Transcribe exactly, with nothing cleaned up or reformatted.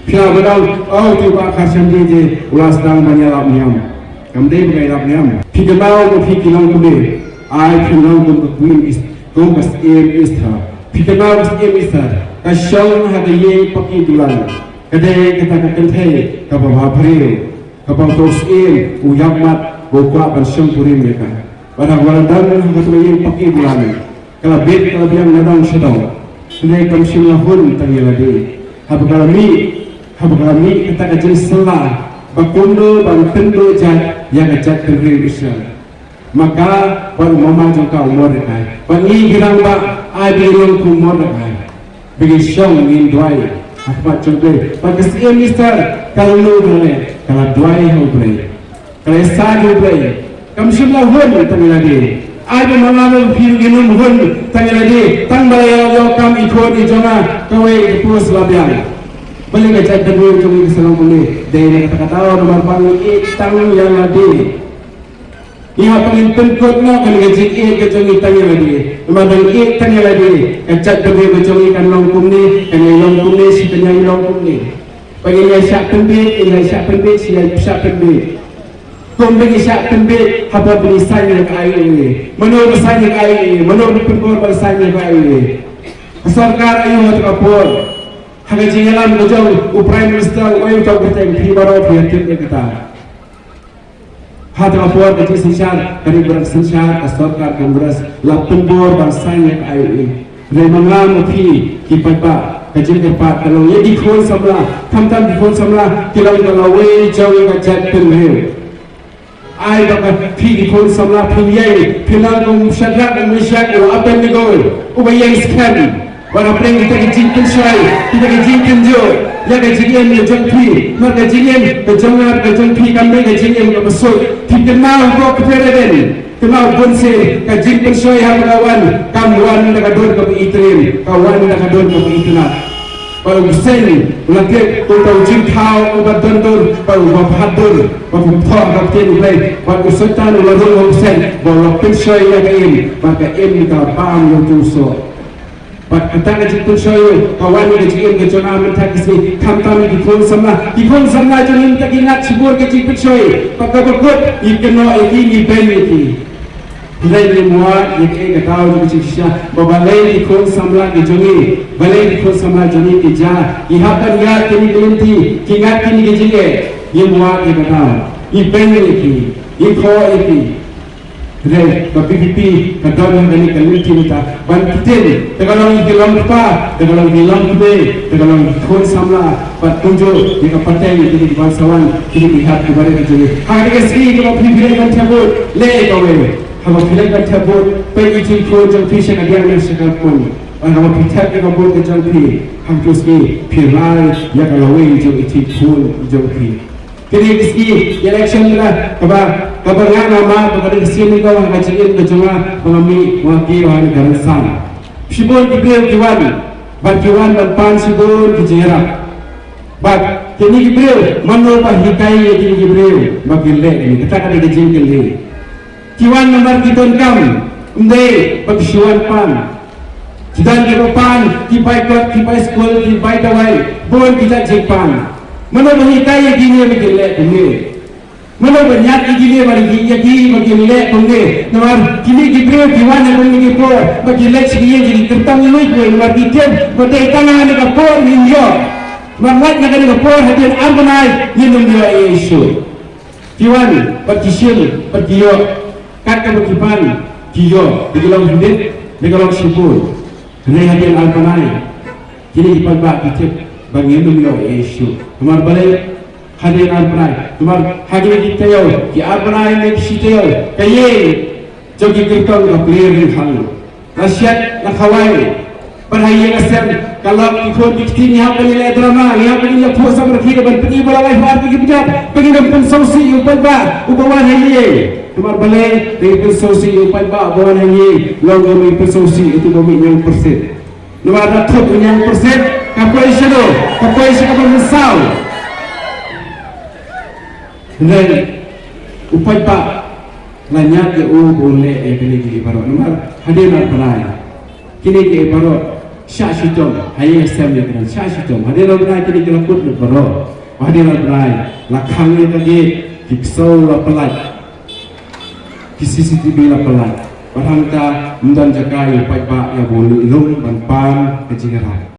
Phi la ba dang, oh, tu ba ka shem di je, u la sdang ban ïalap niam. Kam dei ba ka ïalap niam. Phi kynmaw ba phi ki long kumne. Ai phi long kum ka Queen Est-, kum ka Syiem Esther. Phi kynmaw ka Syiem Esther. Ka shong ha ka ïing paki dulan. Ka dei kata ka kynthei kaba bha briew. Kaba u syiem u ïap mat ba u kwah ban shong kurim ïa ka. Bad haba la don ha kata ka ïing paki dulan. Ka la bit ka la biang na dong sha dong. Hynrei kam shym la hun tang ïa lade. Haba ka la mih, haba ka la mih kata ka jingsylla ba kumno ban pynduh jait ïa ka jaitbynriew Israel. Ma ka bad u mama jong ka u Mordekai. Bad ngi ki rangbah ai ba ngin long kum u Mordekai. Ba ngin shong ngin duwai ha khmat jong U Blei. Bad ka Syiem Esther ka la ïoh ka la duwai ha U Blei. Ka la ïasaid ïa U Blei. Kam shym la hun tang ïa lade. Ai ba ma nga bad phi ngin ym hun tang ïa lade. Tang ba la ïoh, ïoh kam i khun i jong nga kawei ka pus la biang. Balei ka jaitbynriew jong ngi ka sa long kumne? Dei na kata ka daw namar ba ngi ïeit tang ïa lade. Ngi hap ban pynkut noh kane ka jingïeit ka jong ngi tang ïa lade. Namar ba ngi ïeit tang ïa lade, ka jaitbynriew ka jong ngi kan long kumne, kan ïai long kumne, shi kan ïai long kumne. Ba ngin ïai shah pynbeit, ngin ïai shah pynbeit, shi ïai shah pynbeit. Kumba ngi shah pynbeit, haba ngi saiñ ïa ka I O A. Mano ba saiñ ïa ka I O A, mano ba pynbor ba saiñ ïa ka I O A. Ka sorkar aiu ha kata ka por. Ha ka jingïalam ka jong u Prime Minister, u aiu ka kyrteng, phi baroh phi ïa tip ïa kata. Ha kata ka por ka jingsynshar, ka Ri Bharat synshar, ka sorkar Congress, la pynbor ban saiñ ïa ka I O A. Hynrei ma nga ma phi ki paidbah, ka jingkyrpad ka long ïa ki khun samla, khamtam ki khun samla, ki long ka lawei jong ka jaitbynriew. Ai ba ka phi ki khun samla phin ïeng, phin long kum u Shadrak, u Meshak, u Abednego, uba ïeng skhem. Wat la pyrshah kita ki jingpynshoi, kita ki jingkynjoh ïa ka jingim ka jong phi, namar ka jingim ka jong nga ka jong phi kam dei ka jingim kaba suk. Phi kynmaw hapoh Kynthei Eden, kynmaw bun sien ka jingpynshoi haba ka wan, kam wan da ka dur kaba itriem, ka wan da ka dur kaba itynnad. Bad u bseiñ u la tip uta u jingthaw uba don dur bad uba bhadur, bad u thoh ka ktien U Blei, bad u Soitan u la rung ha u bseiñ, bad u la pynshoi ïa ka im, bad ka im ka bam ïa utu u soh. Bad kata ka jingpynshoi ka wan ïa ka jingim ka jong nga mynta ka sngi, khamtam ïa ki khun samla, ki khun samla jong ngi mynta ki ngat shibun ka jingpynshoi, bad kaba kut ngi kynnoh ïa ki, ngi beiñ ïa ki. Hynrei ngim wad ïa kaei ka daw jong ka jingshisha, ba balei ki khun samla ki jong ngi, balei ki khun samla jong ngi ki jia, ki hap ban ïaid kine ki lynti, ki ngat kine ki jingeh, ngim wad ïa ka daw, ngi beiñ ïa ki, ngi khoh ïa ki. Hynrei ka V P P ka don ha kane ka lynti mynta ban ktien, te ka long ki long kpa, te ka long ki long kmie, te ka long ki khun samla, bad kumjuh ïa ka pateng ïa kine ki ban sa wan, kine ki hap ki barit ki jong ngi. Ha kane ka sngi kaba phi phi leit ban thep vote, leh kawei. Haba phi leit ban thep vote, peit ïa ki khun jong phi sha ka diang ne sha ka pung. Bad haba phi thep ïa ka vote ka jong phi, ha kata ka sngi phi rai ïa ka lawei jong ïa ki khun jong phi. Kine ki sngi election mynta kaba, kaba nga nga mad ba ka dei ka sien ni ka wan ka jingim ka jong nga ba nga mih ba nga kiew ha kane ka rynsan. Shibun ki briew ki wan, bad ki wan ban pan shibun ki jingïarap. Bad kine ki briew, mano ba hikai ïa kine ki briew ba kin leh kane, kata ka dei ka jingkylli. Ki wan namar ki donkam, ym dei ba ki shu wan pan. Ki don kiba pan, ki bai kot, ki bai skul, ki bai dawai, bun ki jait jingpan. Mano ba hikai ïa kine ba kin leh kumne? Mano ba ñiad ïa kine ba ïa ki ba kin leh kumne? Namar kine ki briew ki wan ha kine ki por ba ki leit sha ki ïing ki kyrtong luid luid namar ki tip ba dei tang ha kane ka por ngin ïoh. Namar lait na kane ka por hadien ar bnai ngin ym ïoh ei ei shuh. Ki wan bad ki shim bad ki ïoh. Kat kaba ki pan ki ïoh, da ki long hynriew, da ki long shiphew. Hynrei hadien ar bnai kine ki paidbah ki tip ba ngin ym ïoh ei ei shuh. Namar balei? Hadien ar bnai, namar ha kine ki taïew, ki ar bnai ne ki shi taïew, ka ïing jong ki kyrtong ka plie ring hang. La shet, la khawai. Bad ha ïing ha sem ka lok ki khun ki kti, ngi hap ban ïaleh drama, ngi hap ban ïaleh phuh samrkhie ban pyni ba la lai pha ki kjat, ba ngin ym pynsngewsih ïa u paidbah uba wan ha ïing. Namar balei? Ba ngi pynsngewsih ïa u paidbah uba wan ha ïing, long ba ngi pynsngewsih ïa utu ba mih ñiangpyrsit. Namar da thut u ñiangpyrsit ka poi shano? Ka poi sha kaba mynsaw. Hynrei u paidbah la ñiad ïa u ba un leh ïa kine kiei baroh. Namar hadien ar bnai kine kiei baroh Shah shitom, ha ïing ha sem ïa kren shah shitom. Hadien la bnai kine ki la kut lut baroh. Hadien la bnai la khang ïa ka gate, ki ksew la pyllait, ki C C T V la pyllait. Bad hangta ym don jaka ïa u paidbah ïa ba u lum ban pan ka jingïarap.